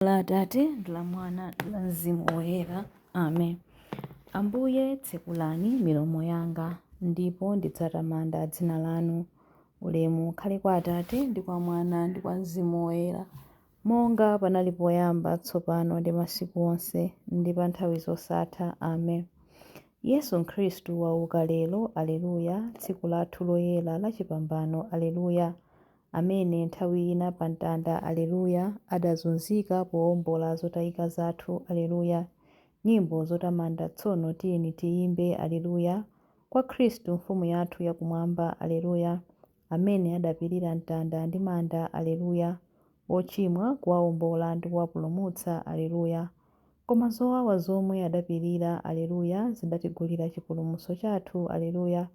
La Atate, ndi la Mwana, ndi la Mzimu Woyera. Amen. Ambuye, tsekulani milomo yanga, ndipo ndidzatamanda dzina lanu. Ulemu ukhale kwa Atate, ndi kwa Mwana, ndi kwa Mzimu Woyera, monga panali poyamba, tsopano, ndi masiku onse, ndi pa nthawi zosatha. Amen. Yesu Khristu wauka lero, Aleluya, tsiku lathu loyera lachipambano, Aleluya. Amene nthawi ina pa mtanda, Aleluya, adazunzika powombola zotayika zathu, Aleluya. Nyimbo zotamanda tsono tiyeni tiyimbe, Aleluya, kwa Khristu Mfumu yathu yakumwamba, Aleluya, amene adapirira mtanda ndi manda, Aleluya, ochimwa kuwawombola ndi kuwapulumutsa, Aleluya. Koma zowawa zomwe adapirira, Aleluya, zidatigulira chipulumutso chathu, Aleluya.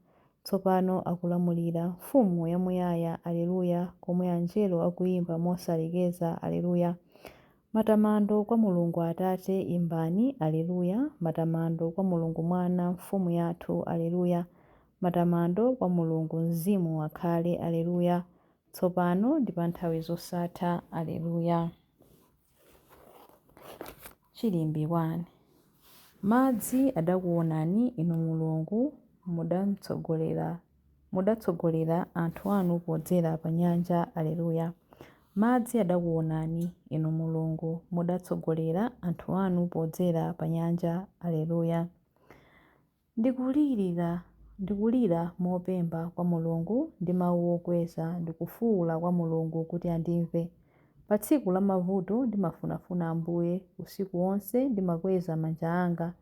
Tsopano akulamulira, Mfumu yamuyaya, Aleluya, komwe anjelo akuyimba mosalekeza, Aleluya. Matamando kwa Mulungu Atate, imbani, Aleluya. Matamando kwa Mulungu Mwana, Mfumu yathu, Aleluya. Matamando kwa Mulungu Mzimu akhale, Aleluya. Tsopano ndi pa nthawi zosatha, Aleluya. Chilimbi 1. Madzi adakuonani, Inu Mulungu, mudatsogolera anthu anu podzera pa nyanja, Aleluya. Madzi adakuonani, Inu Mulungu, mudatsogolera anthu anu podzera pa nyanja, Aleluya. Ndikulira mopemba kwa Mulungu ndi mawu okweza, ndikufuwula kwa Mulungu kuti andimve. Pa tsiku la mavuto ndimafunafuna Ambuye, usiku wonse ndimakweza manja anga.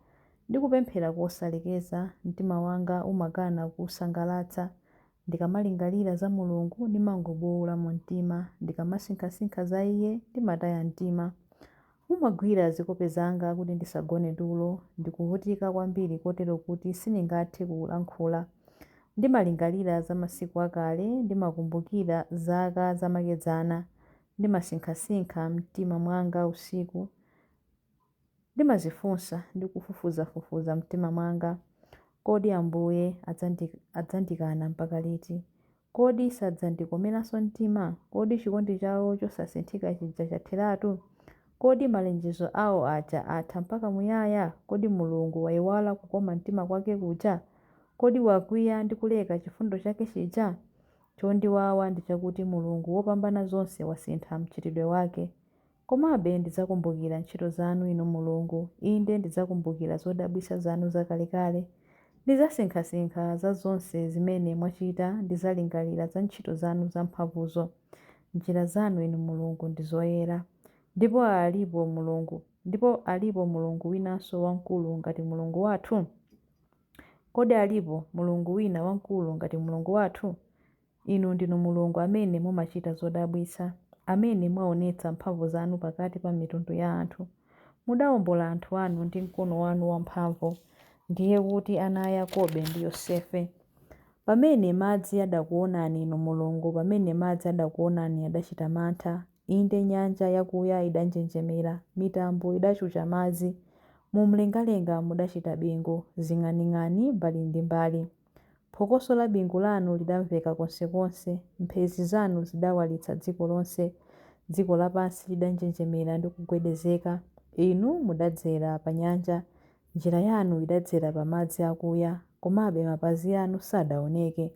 Ndikupemphera kosalekeza, mtima wanga umakana kuwusangalatsa. Ndikamalingalira za Mulungu ndimangobuwula mu mtima, ndikamasinkhasinkha za Iye ndimataya mtima. Mumagwira zikope zanga kuti ndisagone tulo, ndikuvutika kwambiri kotero kuti sindingathe kulankhula. Ndimalingalira za masiku akale, ndimakumbukira zaka zamakedzana. Ndimasinkhasinkha m'mtima mwanga usiku, ndimadzifunsa ndi kufufuzafufuza m'mtima mwanga. Kodi Ambuye adzandikana mpaka liti? Kodi sadzandikomeranso mtima? Kodi chikondi chawo chosasinthika chija chatheratu? Kodi malonjezo awo aja atha mpaka muyaya? Kodi Mulungu wayiwala kukoma mtima kwake kuja? Kodi wakwiya ndi kuleka chifundo chake chija? Chondiwawa ndi chakuti Mulungu Wopambanazonse wasintha mchitidwe wake. Komabe ndidzakumbukira ntchito zanu, Inu Mulungu, inde ndidzakumbukira zodabwitsa zanu zakalekale. Ndidzasinkhasinkha za zonse zimene mwachita, ndidzalingalira za ntchito zanu zamphamvuzo. Njira zanu, Inu Mulungu, ndi zoyera. Ndipo alipo Mulungu winanso wamkulu ngati Mulungu wathu? Kodi alipo Mulungu wina wamkulu ngati Mulungu wathu? Inu ndinu Mulungu amene mumachita zodabwitsa, amene mwaonetsa mphamvu zanu pakati pa mitundu ya anthu. Mudawombola anthu anu ndi mkono wanu wamphamvu, ndiye kuti ana a Yakobe ndi Yosefe. Pamene madzi adakuonani, Inu Mulungu, pamene madzi adakuonani adachita mantha. Inde nyanja yakuya idanjenjemera, mitambo idachucha madzi. Mu mlengalenga mudachita bingu, zing'aning'ani mbali ndi mbali. Phokoso la bingu lanu lidamveka konsekonse, mphezi zanu zidawalitsa dziko lonse. Dziko lapansi lidanjenjemera ndi kugwedezeka. Inu mudadzera pa nyanja, njira yanu idadzera pa madzi akuya, komabe mapazi anu sadaoneke.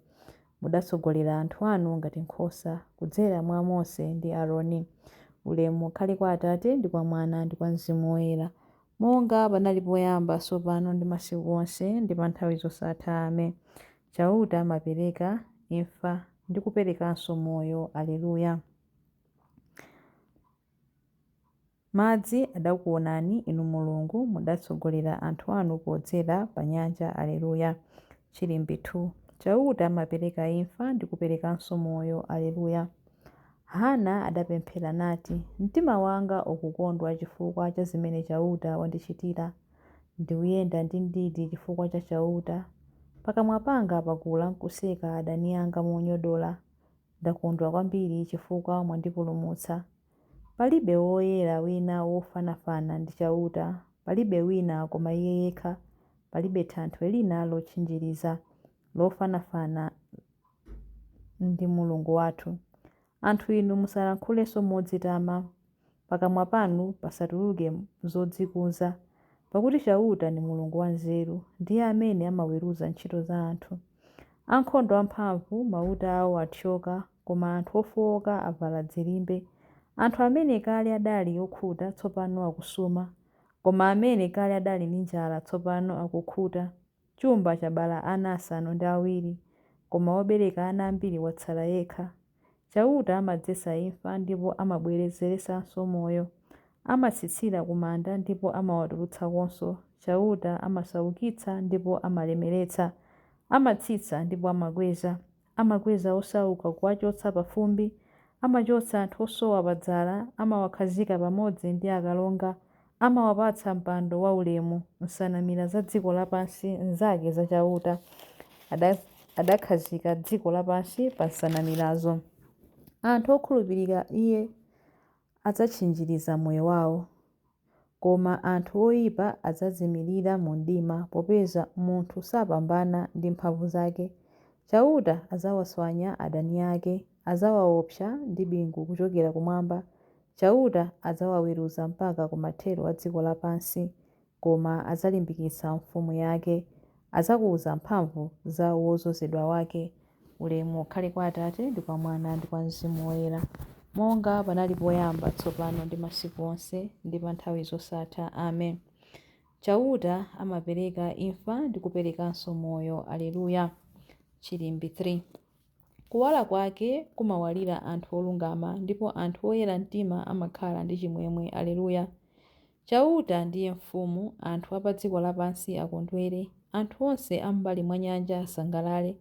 Mudatsogolera anthu anu ngati nkhosa, kudzera mwa Mose ndi Aaroni. Ulemu ukhale kwa Atate, ndi kwa Mwana, ndi kwa Mzimu Woyera, monga panali poyamba, tsopano ndi masiku onse, ndi pa nthawi zosatha. Amen. Chauta amapereka imfa ndi kuperekanso moyo. Aleluya. Madzi adakuonani, Inu Mulungu, mudatsogolera anthu anu podzera pa nyanja. Aleluya. Chilimbi 2. Chauta amapereka imfa ndi kuperekanso moyo. Aleluya. Hana adapemphera nati, Mtima wanga ukukondwa chifukwa cha zimene Chauta wandichitira. Ndikuyenda ndi mdidi chifukwa cha Chauta. Pakamwa panga pakula nkuseka adani anga monyodola. Ndakondwa kwambiri chifukwa mwandipulumutsa. Palibe woyera wina wofanafana ndi Chauta, palibe wina koma Iye yekha, palibe thanthwe lina lotchinjiriza, lofanafana ndi Mulungu wathu. Anthu inu musalankhulenso modzitama. Pakamwa panu pasatuluke zodzikuza. Pakuti Chauta ndi Mulungu wanzeru, ndiye amene amaweruza ntchito za anthu. Ankhondo amphamvu mauta awo athyoka, koma anthu ofowoka avala dzilimbe. Anthu amene kale adali okhuta tsopano akusuma, koma amene kale adali ndi njala tsopano akukhuta. Chumba chabala ana 7, koma wobereka ana ambiri watsala yekha. Chauta amadzetsa imfa ndipo amabwezeretsanso moyo. Amatsitsira ku manda ndipo amawatulutsakonso. Chauta amasaukitsa ndipo amalemeretsa. Amatsitsa ndipo amakweza. Amakweza osauka kuwachotsa pa fumbi. Amachotsa anthu osowa pa dzala. Amawakhazika pamodzi ndi akalonga. Amawapatsa mpando waulemu. Nsanamira za dziko lapansi nzake za Chauta. Adakhazika dziko lapansi pa nsanamirazo. Anthu okhulupirika Iye adzatchinjiriza moyo wawo, koma anthu oyipa adzazimirira mu mdima, popeza munthu sapambana ndi mphamvu zake. Chauta adzawaswanya adani ake, adzawaopsa ndi bingu kuchokera kumwamba. Chauta adzawaweruza mpaka kumathero a dziko lapansi, koma adzalimbikitsa mfumu yake. Adzakuza mphamvu za wodzozedwa wake. Ulemu ukhale kwa Atate ndi kwa Mwana ndi kwa Mzimu Woyera, monga panali poyamba, tsopano ndi masiku onse, ndi pa nthawi zosatha. Amen. Chauta amapereka imfa ndi kuperekanso moyo. Aleluya. Chilimbi 3. Kuwala kwake kumawalira anthu olungama, ndipo anthu oyera mtima amakhala ndi chimwemwe. Aleluya. Chauta ndiye mfumu, anthu a pa dziko lapansi akondwere, anthu onse a m'mbali mwa nyanja asangalale.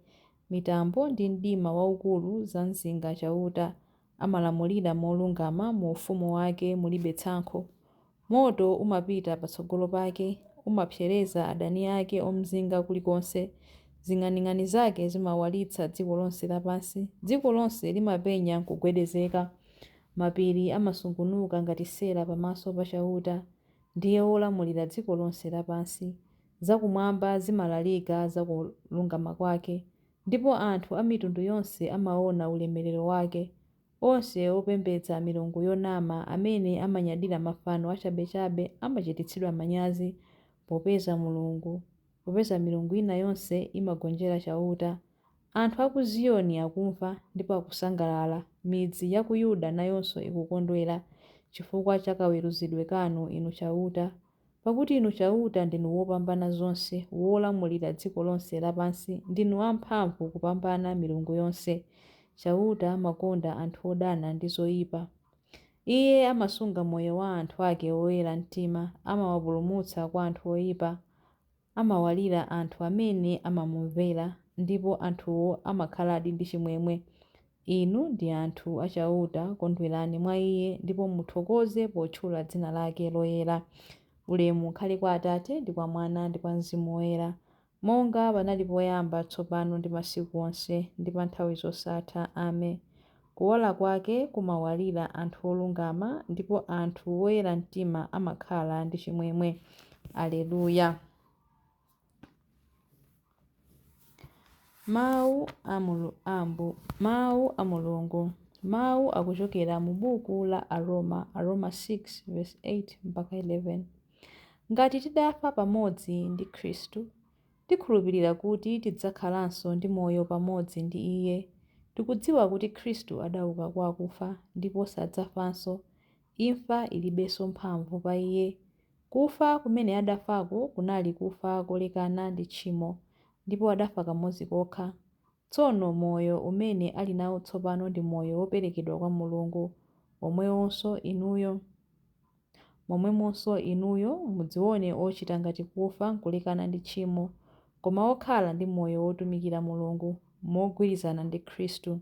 Mitambo ndi mdima waukulu zamzinga Chauta, amalamulira molungama, mu ufumu wake mulibe tsankho. Moto umapita patsogolo pake, umapsereza adani ake omzinga kulikonse. Zing'aning'ani zake zimawalitsa dziko lonse lapansi, dziko lonse limapenya nkugwedezeka. Mapiri amasungunuka ngati sera pamaso pa Chauta, ndiye wolamulira dziko lonse lapansi. Zakumwamba zimalalika za kulungama kwake, ndipo anthu a mitundu yonse amaona ulemerero wake. Onse opembedza milungu yonama, amene amanyadira mafano achabechabe amachititsidwa manyazi, popeza milungu ina yonse imagonjera Chauta. Anthu a ku Ziyoni akumva ndipo akusangalala, midzi ya ku Yuda nayonso ikukondwera, chifukwa cha kaweruzidwe kanu, Inu Chauta. Pakuti Inu Chauta ndinu wopambana zonse, wolamulira dziko lonse lapansi, ndinu amphamvu kupambana milungu yonse. Chauta amakonda anthu odana ndi zoyipa. Iye amasunga moyo wa anthu ake oyera mtima, amawapulumutsa kwa anthu oyipa. Amawalira anthu amene amamumvera, ndipo anthuwo amakhaladi ndi chimwemwe. Inu ndi anthu a Chauta, kondwerani mwa Iye ndipo muthokoze potchula dzina lake loyera. Ulemu ukhale kwa Atate ndi kwa Mwana ndi kwa Mzimu Woyera, monga panali poyamba, tsopano ndi masiku onse, ndi pa nthawi zosatha. Amen. Kuwala kwake kumawalira anthu olungama, ndipo anthu oyera mtima amakhala ndi chimwemwe. Aleluya. Mawu a Mulungu. Mawu akuchokera mu buku la Aroma, Aroma 6:8 mpaka 11. Ngati tidafa pamodzi ndi Khristu, tikhulupirira kuti tidzakhalanso ndi moyo pamodzi ndi Iye. Tikudziwa kuti Khristu adauka kwa akufa, ndipo sadzafanso. Imfa ilibenso mphamvu pa Iye. Kufa kumene adafako kunali kufa kolekana ndi tchimo, ndipo adafa kamodzi kokha. Tsono moyo umene ali nawo tsopano ndi moyo woperekedwa kwa Mulungu. Momwemonso inuyo mudzione ochita ngati kufa nkulekana ndi tchimo, koma okhala ndi moyo wotumikira Mulungu, mogwirizana ndi Khristu.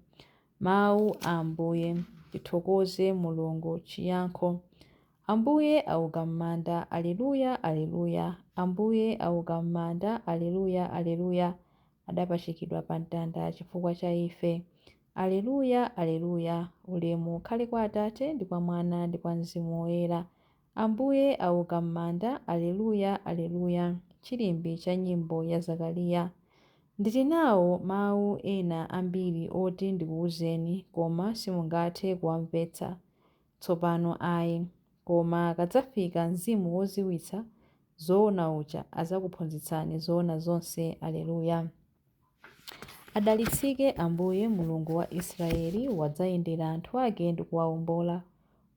Mawu a Ambuye. Tithokoze Mulungu. Chiyankho. Ambuye auka m'manda, Aleluya, Aleluya. Ambuye auka m'manda, Aleluya, Aleluya. Adapachikidwa pa mtanda chifukwa cha ife. Aleluya, Aleluya. Ulemu ukhale kwa Atate ndi kwa Mwana ndi kwa Mzimu Woyera. Ambuye auka m'manda, Aleluya, Aleluya. Chilimbi cha nyimbo ya Zakariya. Ndili nawo mawu ena ambiri oti ndikuwuzeni, koma simungathe kuwamvetsa. tsopano ayi. Koma akadzafika Mzimu wodziwitsa zoona uja, adzakuphunzitsani zoona zonse. Aleluya. Adalitsike Ambuye Mulungu wa Israeli, wadzayendera anthu ake ndi kuwawombola.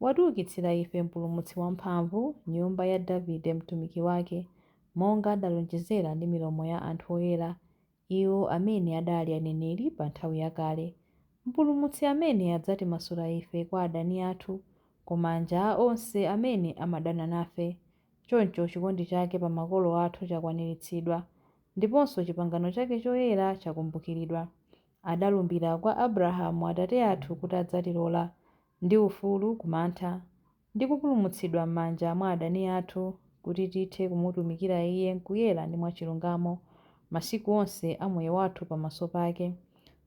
Watiukitsira ife Mpulumutsi wamphamvu, nyumba ya Davide mtumiki wake, monga adalonjezera ndi milomo ya anthu oyera, iwo amene adali aneneri pa nthawi yakale. Mpulumutsi amene adzatimasula ife kwa adani athu, ku manja a onse amene amadana nafe. Choncho chikondi chake pa makolo athu chakwaniritsidwa, ndiponso chipangano chake choyera chakumbukiridwa. Adalumbira kwa Abrahamu atate athu kuti adzatilola ndi ufulu kumantha, ndi kupulumutsidwa m'manja mwa adani athu, kuti tithe kumutumikira Iye m'kuyera ndi mwachilungamo, masiku onse a moyo wathu pamaso pake.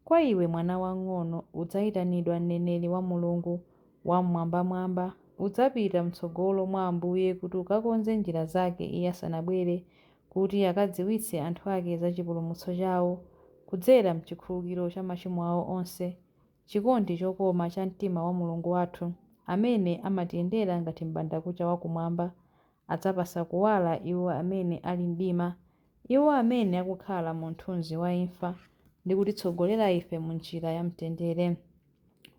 Kwa iwe mwana wamng'ono, udzayitanidwa mneneri wa Mulungu Wam'mwambamwamba. Udzapita m'tsogolo mwa Ambuye kuti ukakonze njira zake Iye asanabwere, kuti akadziwitse anthu ake za chipulumutso chawo, kudzera m'chikhululukiro cha machimo awo onse. Chikondi chokoma cha mtima wa Mulungu wathu, amene amatiyendera ngati m'bandakucha wakumwamba, adzapatsa kuwala iwo amene ali mdima, iwo amene akukhala mu mthunzi wa imfa, ndi kutitsogolera ife mu njira ya mtendere.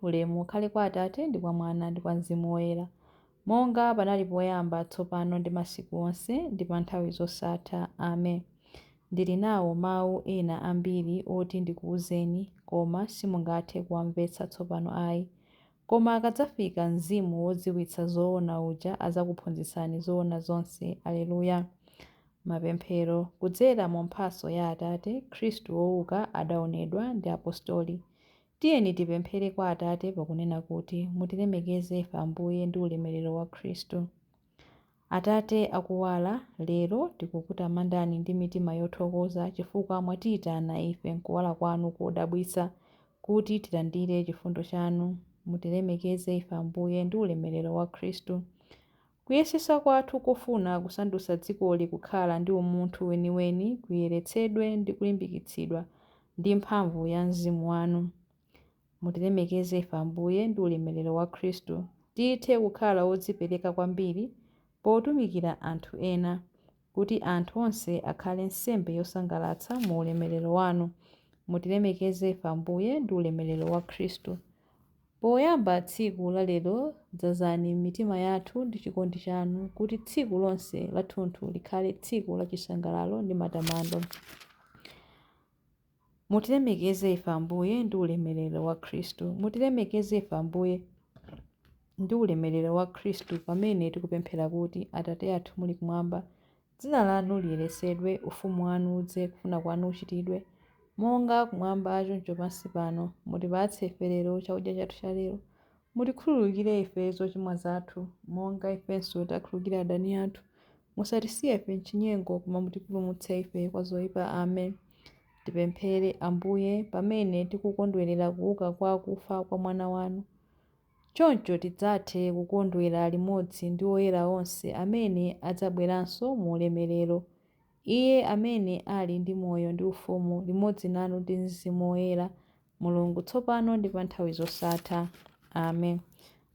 Ulemu ukhale kwa Atate ndi kwa Mwana ndi kwa Mzimu Woyera, monga panali poyamba, tsopano ndi masiku onse, ndi pa nthawi zosatha. Amen. Ndili nawo mawu ena ambiri oti ndikuwuzeni, koma simungathe kuwamvetsa tsopano ayi. Koma akadzafika Mzimu wodziwitsa zoona uja, adzakuphunzitsani zoona zonse. Aleluya. Mapemphero. Kudzera mu mphatso ya Atate, Khristu wouka adaonedwa ndi apostoli. Tiyeni tipemphere kwa Atate pakunena kuti, mutilemekeze ife Ambuye ndi ulemerero wa Khristu. Atate akuwala, lero tikukutamandani ndi mitima yothokoza chifukwa mwatiyitana ife m'kuwala kwanu kodabwitsa, kuti tilandire chifundo chanu. Mutilemekeze ife Ambuye ndi ulemerero wa Khristu. Kuyesetsa kwathu kofuna kusandutsa dzikoli kukhala ndi umunthu weniweni kuyeretsedwe ndi kulimbikitsidwa ndi mphamvu ya Mzimu wanu. Mutilemekeze ife Ambuye ndi ulemerero wa Khristu. Tithe kukhala odzipereka kwambiri potumikira anthu ena, kuti anthu onse akhale nsembe yosangalatsa mu ulemerero wanu. Mutilemekeze ife Ambuye ndi ulemerero wa Khristu. Poyamba tsiku la lero, dzazani mitima yathu ndi chikondi chanu, kuti tsiku lonse lathunthu likhale tsiku la chisangalalo ndi matamando. Mutilemekeze ife Ambuye ndi ulemerero wa Khristu. Mutilemekeze ife Ambuye ndi ulemerero wa Khristu pamene tikupemphera kuti, Atate athu muli kumwamba, dzina lanu liyeretsedwe, ufumu wanu udze, kufuna kwanu kuchitidwe, monga kumwamba choncho pansi pano. Mutipatse ife lero chakudya chathu cha lero. Mutikhululukire ife zochimwa zathu, monga ifenso takhululukira adani athu. Musatisiye ife m'chinyengo, koma mutipulumutse ife kwa zoyipa. Amen. Tipemphere. Ambuye, pamene tikukondwerera kuuka kwa akufa kwa Mwana wanu, choncho tidzathe kukondwera limodzi ndi oyera onse amene adzabweranso mu ulemerero. Iye amene ali ndi moyo ndi ufumu limodzi nanu ndi Mzimu Woyera, Mulungu, tsopano ndi pa nthawi zosatha. Amen.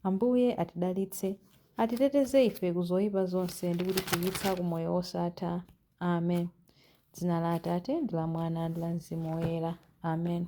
Ambuye atidalitse, atiteteze ife ku zoyipa zonse ndi kutifikitsa ku moyo wosatha. Amen. Dzina la Atate ndi la Mwana ndi la Mzimu Woyera. Amen.